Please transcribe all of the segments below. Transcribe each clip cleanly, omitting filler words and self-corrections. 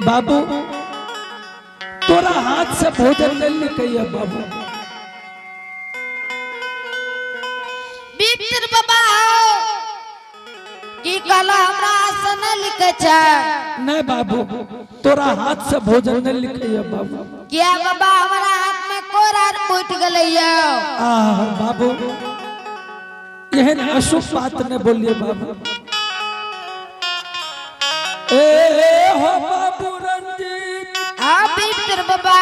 बाबू तोरा हाथ से भोजन नहीं लिखैया बाबू। मित्र बाबा की कहला हमरा हाथ से नहीं लिखे छै? नहीं बाबू, तोरा हाथ से भोजन नहीं लिखैया बाबू। किया बाबा, हमरा हाथ में कोरा फूट गेलै यौ? आह बाबू, एहन अशुभ बात नहीं बोलिए बाबू। ए हो बाबू रंजीत। हाँ मित्र बाबा।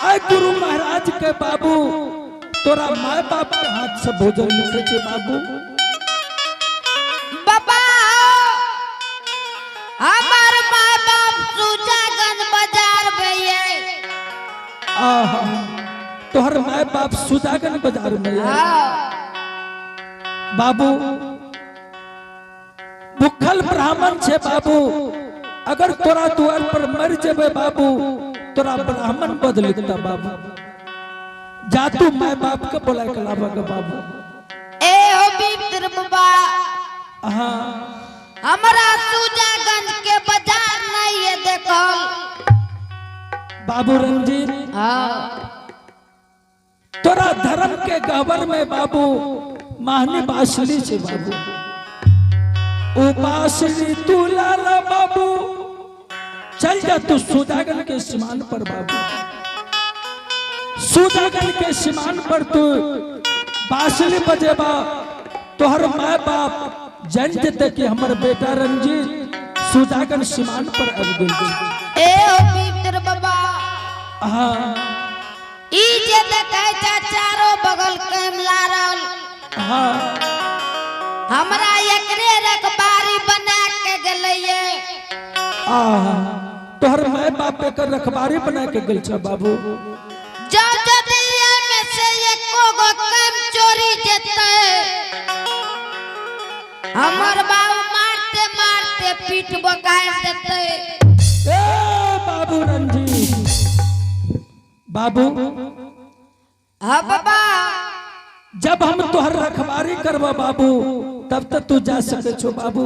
आय गुरु महाराज के बाबू तोरा my बाप के हाथ से भोजन लिखे छे बाबू। बाबा हमार my बाप सुजागंज बाजार में ये। आहा, तोहर my बाप सुजागंज बाजार में ये। हाँ। बाबू भूखल ब्राह्मण छे बाबू, अगर तोरा द्वार पर मर जेबे बाबू तोरा ब्राह्मण बद लिखता बाबू। जा तू my बाप के बोला के लावा के बाबू। ए हो मित्र बाबा। हाँ। हमरा सुजागंज के बाजार नहीं है देखल। बाबू रंजीत। हाँ। तोरा धर्म के गहवर में बाबू माहनी बासली छे बाबू। ओ बासली तू लाला बाबू, चल जा तू सुजागन के सीमान पर बाबू। सुजागन के सीमान पर तू बासली बजेबा, तोहर my बाप जान जेते कि हमर बेटा रंजीत सुजागन सीमान पर आबि गेल। ए हो मित्र बाबा। हाँ। ई जे देखै छै चारो बगल कैम लारल। हाँ। हमरा एकरे रखबारी बना के गेलैये। आहा, तोहर my बाप एकर रखबारी बना के गेल छ बाबू। जो यदि एमे से एको गो कैम चोरी जेतै, हमर बाबू मारते मारते पीठ बकाय देतै। ए बाबू रंजीत बाबू। हाँ बाबा। जब हम तोहर रखबारी करबा बाबू तब तक तू जा सके छो बाबू।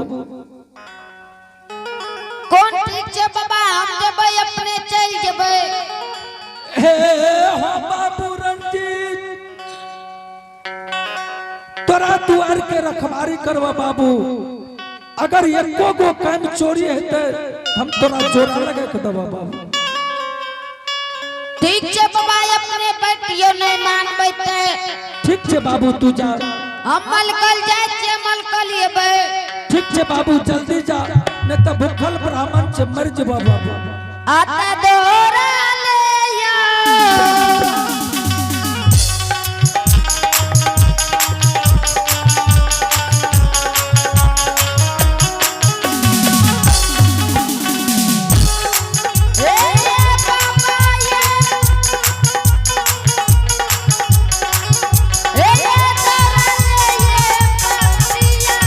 कोन ठीक छै बाबा, हम जेबै अपने चल जेबै। हे हो बाबू रंजीत, तोरा दुआर के रखबारी करबा बाबू, अगर एको गो काम चोरी हेतै हम तोरा जोड़ा लगा के देबा बाबू। ठीक छै बाबा, अपने बैठियो नहीं मानबै ते। ठीक छै बाबू, तू जा। हम मलकल जाइ छियै, मलकल एबै। ठीक छै बाबू, जल्दी जा, नहीं तो भूखल ब्राह्मण से मर जेबा बाबू। आता दोहरा ले या। ए बाबा ये। ए दोहरा ले ये पतिया।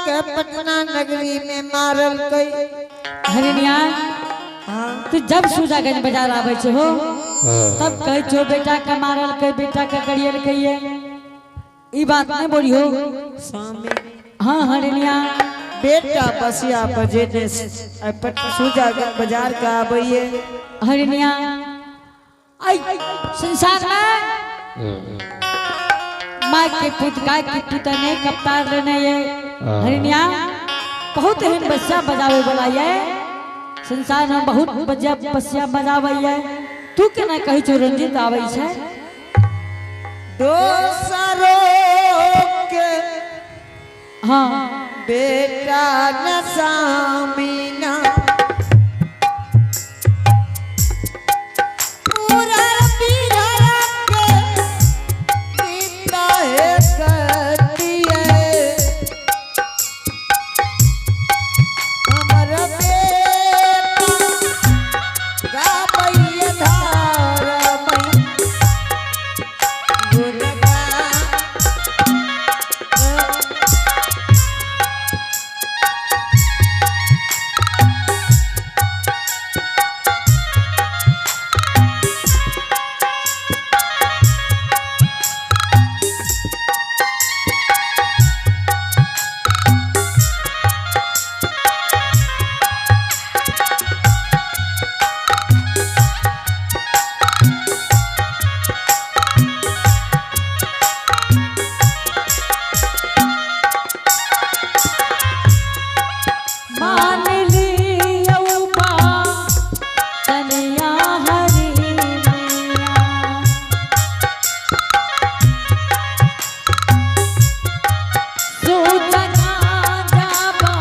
के पटना नगरी में मारल कई। हरिणिया, हाँ। तू जब सुजागंज बाजार आबै छै हो, तब कहै छो बेटा के मारल के, बेटा के करियल के। ये ई बात नहीं बोलियो। स्वामी। हाँ हरिणिया। बेटा बसिया बजेने सुजागंज बाजार का आबैये। हरिणिया, ऐ संसार में माँ के पुत, गाय के पुत अनेक अवतार लेने ये। हरिणिया, बहुत एहन बच्चा बजावे वाला ये संसार में, बहुत बच्चा बसिया बजावे ये। तू केना कहै छो रंजित आबै छै? दोसरो के हाँ। बेटा न सामीना पूरा बिहार के पिता है कतिये। हमर बेटा गाबैये धारमै गुणगान। मान लियौ बा कन्या हरिणिया, सूचना जाबा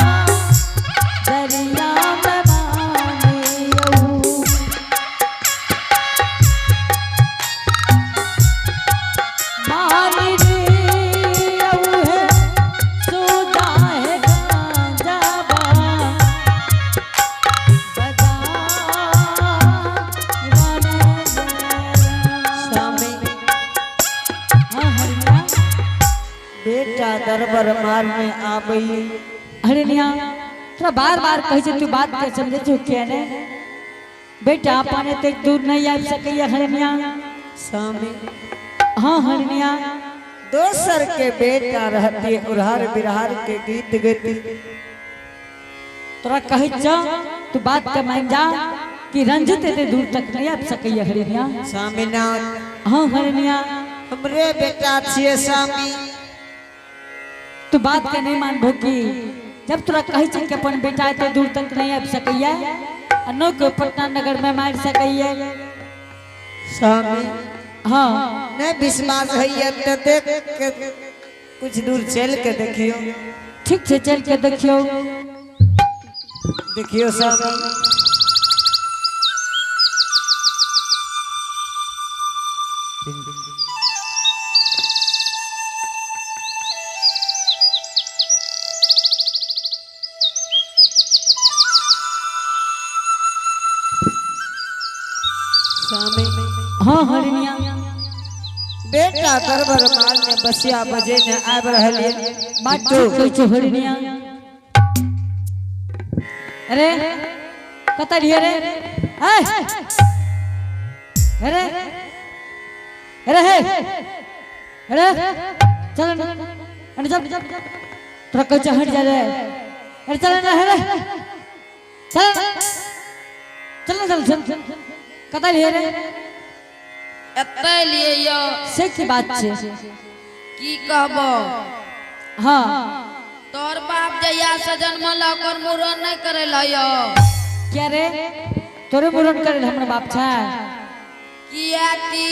दरिया में मानियौ। मान लियौ है सुदा है गांजाबा स्वामी। हाँ हरिणिया। बेटा दरबार मारने आबैये। हरिणिया, तोरा बार बार कहै छै, तू बात के समझै छौ किया ने? बेटा अपन एतेक दूर नहीं आबि सकैया हरिणिया। स्वामी। हाँ हरिणिया। दोसर के बेटा रहती उड़हर बिरहर के गीत गती। तोरा कहै छौ, तू बात के मान जा कि रंजित एते दूर तक नहीं आबि सकैया हरिणिया। स्वामीनाथ। हाँ हरिणिया। हमरे बेटा छियै स्वामी। तू बात के नहीं मानबो की? जब तोरा कहै छै कि अपन बेटा एते दूर तक नहीं आबि सकैया आ न कोई पटना नगर में मारि सकैया। स्वामी। हाँ। नहीं विश्वास होइए तऽ देख के, कुछ दूर चल के देखियो। ठीक छै, चल के देखियौ। देखियो स्वामी। स्वामी। हाँ हरिणिया। बेटा दरबार मारने बसिया बजे ने आबि रहल ये। बात ठीक कहै छौ हरिणिया। अरे, कतऽ रहियै रे? ऐ अरे अरे, हे अरे, चल न, अरे चल, तोरा कहै छै हट जा रे। अरे चल न, अरे चल, चल न, चल चल। कतऽ रहियै रे? एतै लिए यौ। से की बात छै? की कहबो। हाँ। तोर बाप जहिया से जन्मल, ओकर मूड़न नहि करेल यौ। क्या रे, तोरे मुड़न करे हमर बाप छै? कियाकि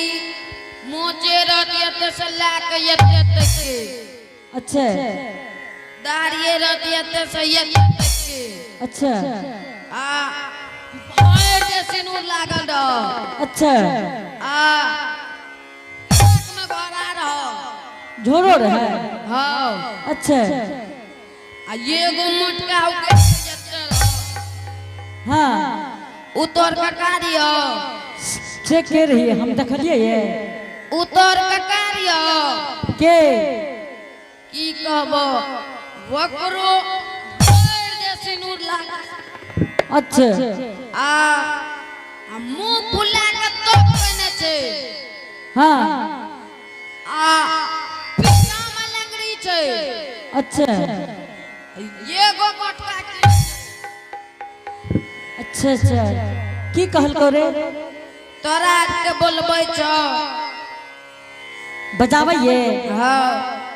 मोचे रहत एते से लए के एते तक के। अच्छा। दाढ़िए रहत एते से एते तक के। अच्छा। आ भोर के सिनूर लागल रह। अच्छा। आ नाक में घोड़ा रह। झोरो रहे? हाँ। अच्छा। आ एगो मोटका उके एते रह। हाँ। उ तोर कका दियो। से के रहिए, हम देखलिए ये। उ तोर कका दियो। के? की कहबो, ओकरो भरि देह सिनूर लागल। अच्छा। आ आ मुंह फुला के तोप पहिने छै। हाँ। आ पीछा में लंगड़ी छै। अच्छा। एगो मोटका की। अच्छा अच्छा, की कहलको रे? तोरा आर के बोलबै छौ। बजाबै? हाँ।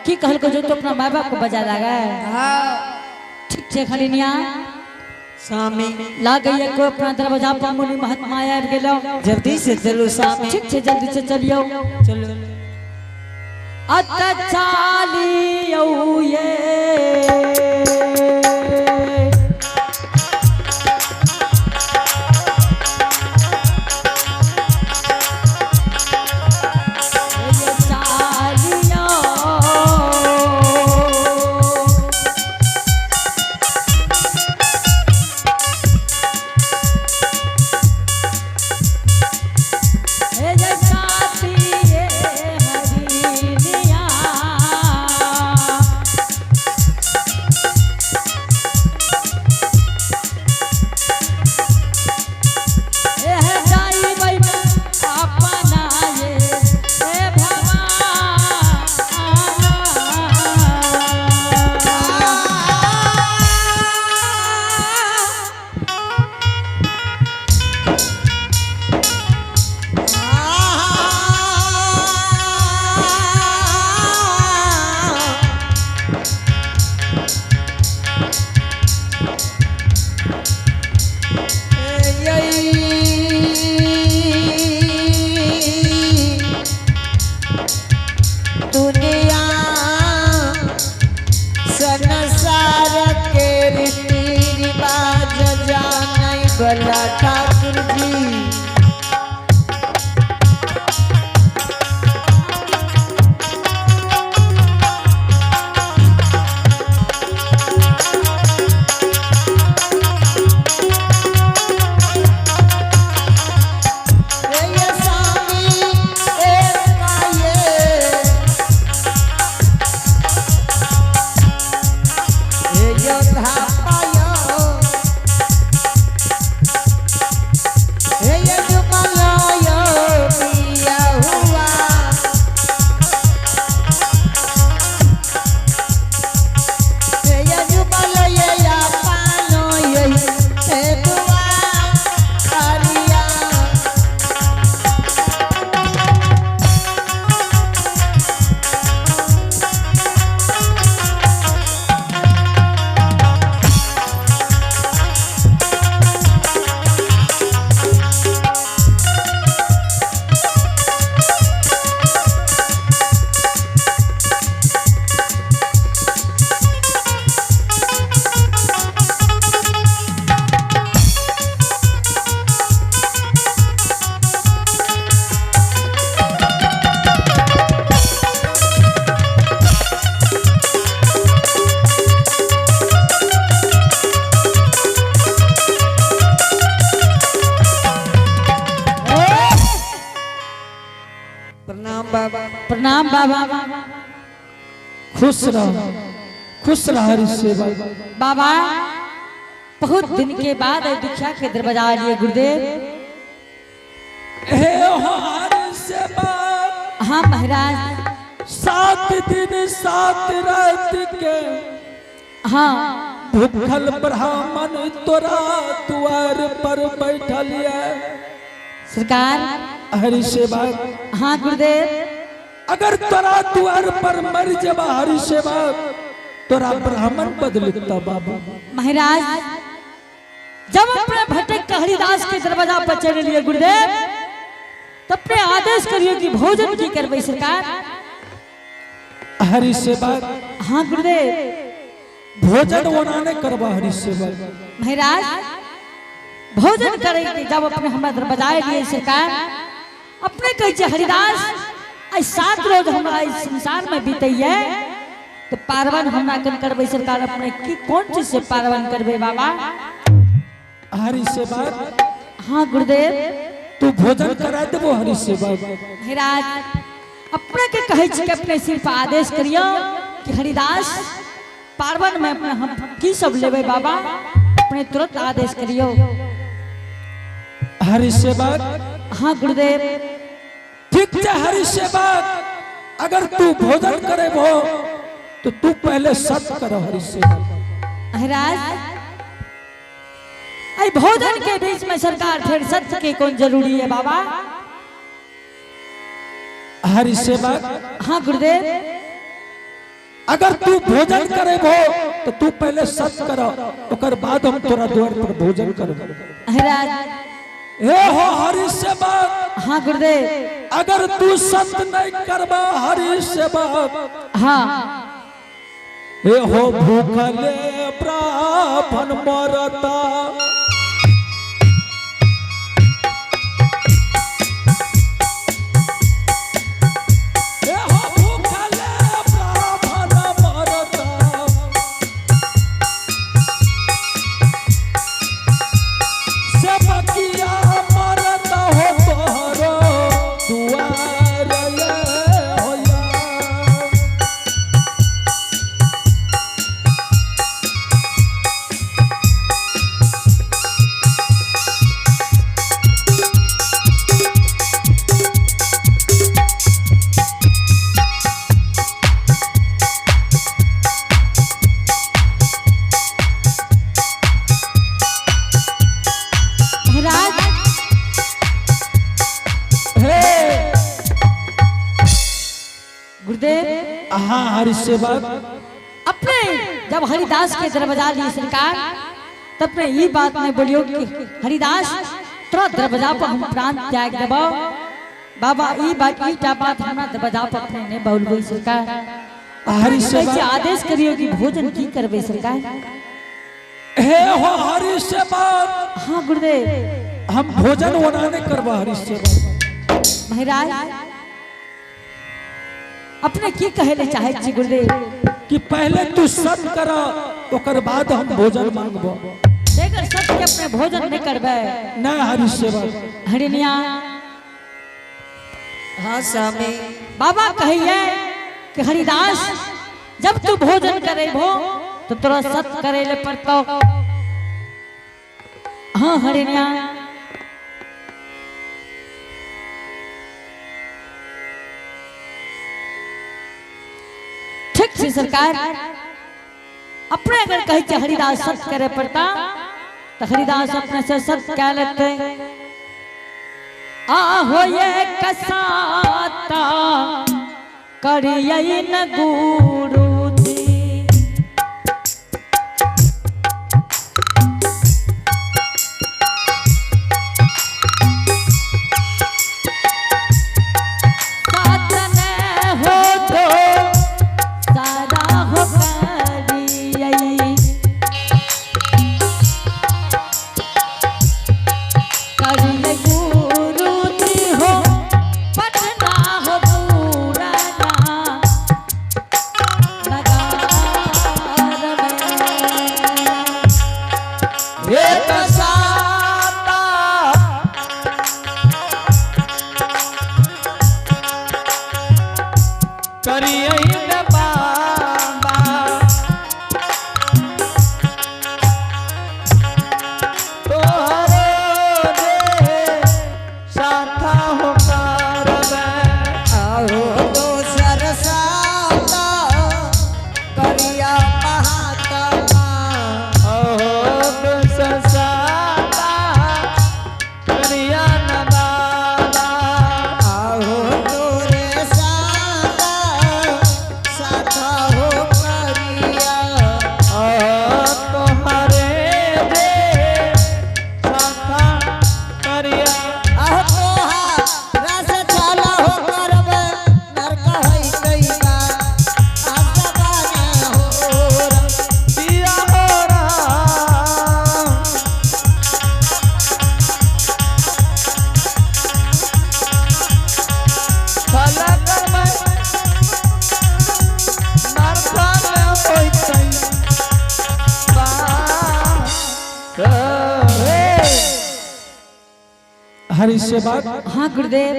की कहलको जो तो अपना माय बाप को बजा लगा? हाँ। ठीक छै खलिनिया। स्वामी। लागैया कोई अपना दरवाजा पर मुनि महात्मा आबि गेलो। जल्दी से चलू स्वामी। ठीक छै, जल्दी से चलियौ। चलू। अत चालियौ ये चालियौ। हे जसाती ये हरिनिया। एह जाइबै अपना ये हे भगवान। दुनिया संसार के रीति रिवाज जानै बला ठाकुर जी। ए स्वामी एक ये योद्धा पायो, हे यजुमलायो पिया हुआ, हे यजुमलय या पानो ये हे दुआ हरिया। प्रणाम बाबा। प्रणाम बाबा। खुश रह, खुश रह हरि सेवा। बाबा, बहुत दिन के बाद आई दुखिया के दरवाजा आ लिए गुरुदेव। हे हरि सेवा। हाँ महाराज। 7 दिन 7 रात के हाँ। भूखल ब्राह्मण तोरा द्वार पर बैठल ये। सरकार। हरि सेवा। हाँ गुरुदेव। अगर तोरा द्वार पर मर जबा हरि सेवा, तोरा ब्राह्मण बदलता बाबा। महाराज, जब अपने भटक के हरिदास के दरवाजा पर चढ़ लिए गुरुदेव, तब अपने आदेश करियो कि भोजन की करबे सरकार। हरि सेवा। हाँ गुरुदेव। भोजन ओना नहीं करबा हरि सेवा। महाराज, भोजन करे के जब अपने हमरा दरवाजा लिए सरकार, अपने कहे छे हरिदास आई 7 रोज हमरा इस संसार में बीतैये तो पारवन हमरा कन करबे सरकार। अपने की कौन चीज से पारवन करबे बाबा? हरि सेवा। हाँ गुरुदेव। तू भोजन करा देबो हरि सेवा। महाराज, अपने के कहे छी कि अपने सिर्फ आदेश करियो कि हरिदास पार्वन में अपने हम की सब लेबै बाबा, अपने तुरंत आदेश करियो। हरि सेवक। हाँ गुरुदेव। ठीक है हरि सेवक, अगर तू भोजन करे भो तो तू पहले सत करो हरि सेवक। महाराज आई भोजन के बीच में सरकार फिर सत्य के कौन जरूरी है बाबा? हरि सेवक। हाँ गुरुदेव। अगर तू भोजन करे भो तो तू पहले सत करो, ओकर बाद हम तोरा द्वार पर भोजन करब। महाराज। हे हो हरि सेवक। हाँ गुरुदेव। अगर तू सत नहीं करबा हरि सेवक, हाँ हे हो भूखले ब्राह्मण मरता। हे हो भूखले ब्राह्मण मरता। सेवकिया मरता हो तोहरो दुआर ले होया। महाराज। हे गुरुदेव। हाँ हरि सेवक। अपने जब हरिदास के दरवाजा लिए सरकार, तब ने ये बात नहीं बोलियो कि हरिदास तोरा दरवाजा पर हम प्राण त्याग देबो। बाबा ई बात ई टा बात हमरा दरवाजा पर अपने नहीं बोलबो सरकार। हरि कैसे सेवक। आदेश करियो कि भोजन की करबे सरकार? हे हो हरि सेवक। हाँ गुरुदेव। हम भोजन ओना नहीं करबा हरि सेवक। महाराज अपने की कहे ले चाहे छी गुरुदेव? कि पहले तू सत कर, ओकर बाद हम भोजन मांगबो। बेगर सत के अपने भोजन नहीं करबे? ना हरि सेवक। हरिनिया। हाँ स्वामी। बाबा कहिए कि हरिदास जब तू भोजन करे भो तो तोरा सत करे ले पड़तो। हाँ हरिनिया। ठीक छै सरकार, अपने अगर कहे छै हरिदास सत करे पड़ता तो हरिदास अपने से सत कह लेते। आहो ये कसाता करियै न गुरु जी। साथ न हो तो सारा हो करियै, करियै गुरु जी हो पटना हो पुराना नगार में। एक साता करियै न बाबा, तोहरो दे साथा हो करबै। आहो दोसर साता करिया महात्मा। अहो दोसर साता करिया न बाबा। आहो तोरे साता साथा हो करिया। अहो तोहरे दे साथा करिया। आहो तोहा रस छाला हो करब नरक है कैला आशा बाना हो। सिया हो राम। छल करबै नरक में होइतै बाप। हरि सेवक। हाँ गुरुदेव।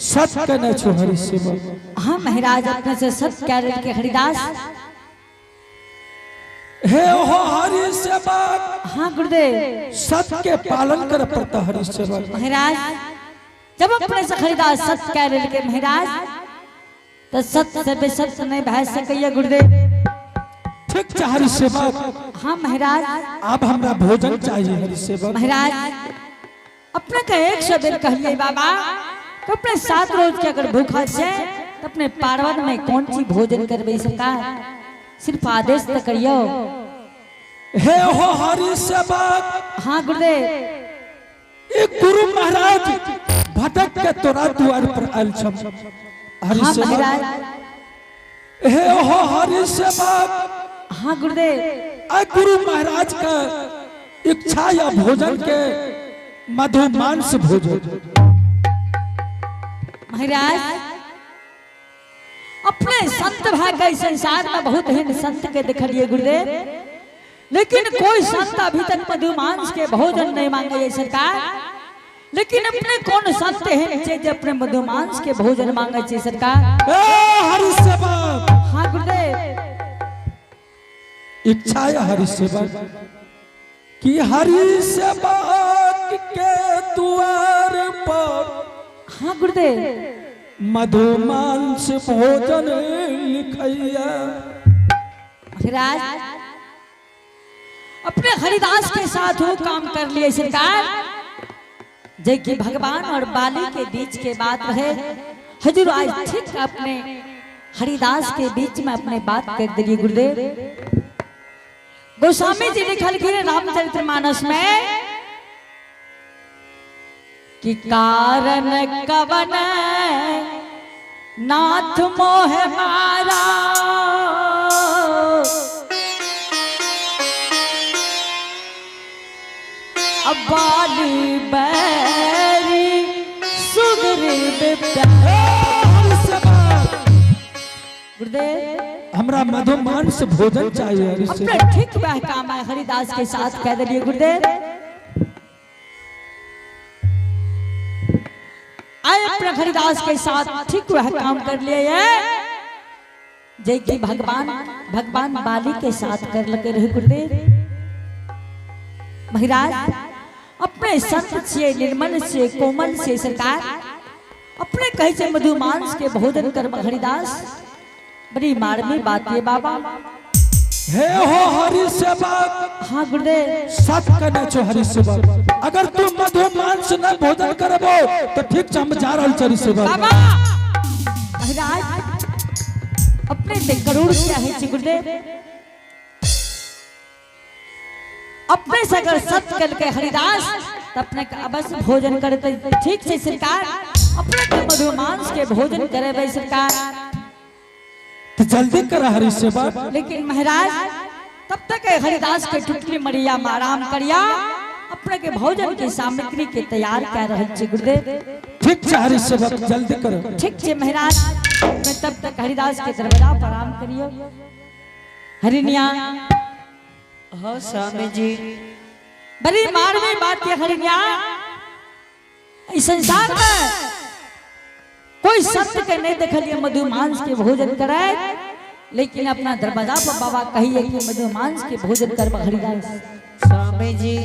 सत कहने छो हरि सेवक। हाँ महाराज, अपने से सत कह रहे के हरिदास हे हो हरि सेवक। हाँ गुरुदेव। सत्य के पालन करे पड़ता हरि सेवक। महाराज जब अपने से हरिदास सत्य कह रहे के महाराज तो सत्य से बेसत्य नहीं भै सकैया गुरुदेव। ठीक छै हरि सेवक। हाँ महाराज। अब हमरा भोजन चाहिए हरि सेवक। महाराज अपने के 100 बेर कहलिए बाबा तो अपने 7 रोज के अगर भूखा छे तो अपने पार्वत में कौन सी भोजन करबे सरकार, सिर्फ आदेश तो करियो। हे हो हरि सेवक। हाँ गुरुदेव। एक गुरु महाराज भटक के तोरा द्वार पर आयल छम हरि हाँ सेवक। महाराज। हे हो हरि सेवक। हाँ गुरुदेव। आ गुरु महाराज का इच्छा या भोजन के मधुमांस भोजन। महाराज अपने संत भाई के संसार में बहुत ही संत के देखलिए गुरुदेव, लेकिन कोई संत अभी तक मधुमांस के भोजन नहीं मांगे है सरकार। लेकिन अपने कौन संत हैं जे जे अपने मधुमांस के भोजन मांगे छे सरकार। ए हरि सेवक। हाँ गुरुदेव। इच्छा है हरि सेवक कि हरि सेवक के द्वार पर। हाँ गुरुदेव। मधुमांस भोजन लिखैया। महाराज अपने हरिदास के साथ वो काम कर लिए सरकार, जय कि भगवान और बाली के बीच के बात रहे। हजूर आज ठीक अपने हरिदास के बीच में अपने बात कर दिए गुरुदेव। गोस्वामी जी लिखल कि रामचरित्र मानस में कि कारण कवन नाथ मोह मारा, अब बाली बैरी सुग्रीव प्यारा। हरि सेवक। गुरुदेव हमरा मधुमांस भोजन चाहिए हरि अपने सेवक। ठीक वह काम है हरिदास के साथ कह दिए गुरुदेव। आए अपने हरिदास के साथ ठीक वह काम कर लिए है जय कि भगवान भगवान बाली के साथ कर लगे रहे गुरुदेव। महाराज अपने संत से निर्मल से कोमल से सरकार अपने कहे से मधुमांस के भोजन कर हरिदास, बड़ी मारमी बात है बाबा। हे हो हरि सेवक। हाँ गुरुदेव। सत कहने छो हरि सेवक, अगर तू मधुमांस न भोजन करबो तो ठीक हम जा रहल छी हरि सेवक। बाबा महाराज अपने से करोड़ क्या है छी गुरुदेव। अपने से अगर सत कर के हरिदास तो अपने के अवश्य भोजन करते ठीक से सरकार। अपने के मधुमांस के भोजन करे भाई सरकार। तो जल्दी कर हरि सेवक। लेकिन महाराज तब तक हरिदास के टुटली मरिया में आराम करिया, अपने के भोजन के सामग्री के तैयार कर रहे छी गुरुदेव। ठीक छै हरि सेवक, जल्दी करो। ठीक छै महाराज, मैं तब तक हरिदास के दरवाजा पर आराम करियो। हरिनिया। हाँ स्वामी जी। बड़ी मारवी बात है हरिनिया, इस संसार में कोई संत के नहीं देखलिए मधुमांस के भोजन कराए, लेकिन अपना दरवाजा पर बाबा कहिए कि मधुमांस के भोजन कर हरिदास। स्वामी जी।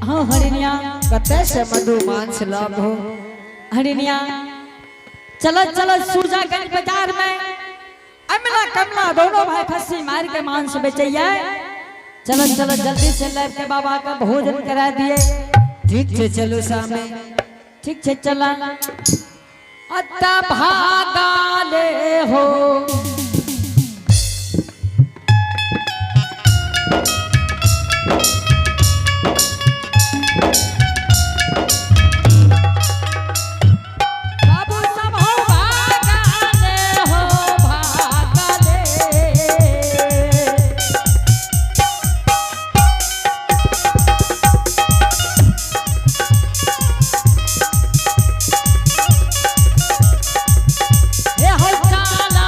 हाँ हरिनिया। कतऽ से मधुमांस लाभ हो? हरिनिया चलो चलो सूरजागंज बाजार में अमला कमला दोनों भाई खस्सी मार के मांस बेचैया। चलो चलो जल्दी से लाब के बाबा का भोजन करा दिए। ठीक है चलो स्वामी। ठीक है चला। अत्ता भागा ले हो बाबू सब हो भागा ले हो भागा ले। हे हो चाला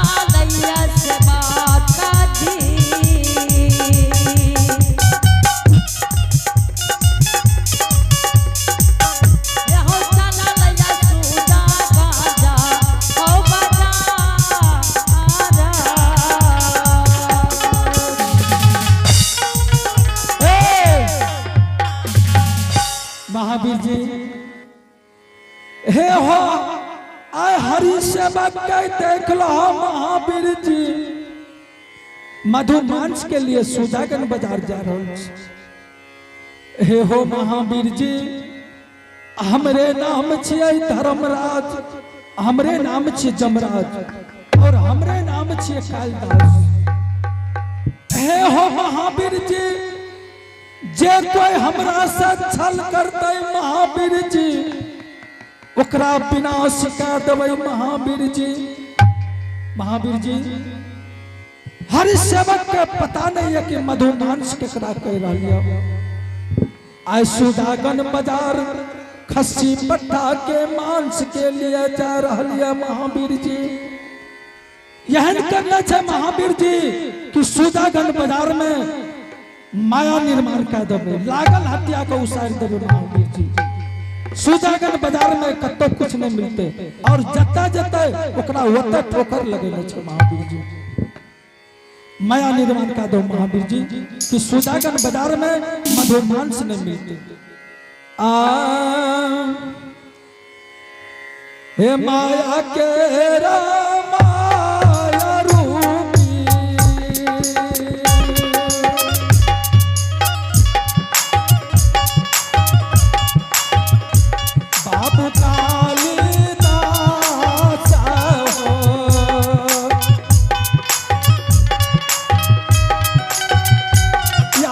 सेवक के देख लो महावीर जी। मधुमांस के लिए सुजागन बाजार जा रहा। हे हो महावीर जी, हमरे नाम छियै धर्मराज, हमरे नाम छियै जमराज और हमरे नाम छियै कालिदास। हे हो महावीर जी, जे कोई हमरा से छल करतै महावीर जी, ओकरा विनाश कऽ देबै महावीर जी। महावीर जी, हर सेवक के पता नहीं है कि मधुमांस केकरा कह रहा है। आइ सुदागन बाजार खस्सी पट्टा के मांस के लिए जा रहा है महावीर जी। यहन करना छे महावीर जी कि सुदागन बाजार में माया निर्माण कर देबे, लागल हत्या को उसार देबे महावीर जी। सुदागन बाजार में कतौ कुछ नहीं मिलते और जता जता ओकरा ओतऽ ठोकर लगेने छे महावीर जी। माया निर्माण कर दो महावीर जी कि सुदागन बाजार में मधुमांस नहीं मिलते। आ हे माया के माया रूपी, बाबू कालिदास हो।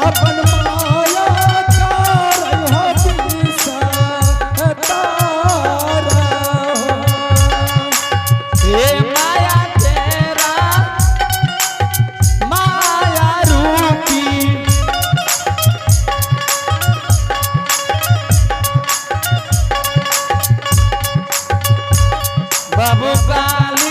अपन माया करहो विस्तार हो। हे माया तेरा माया रूपी, बाबू कालिदास।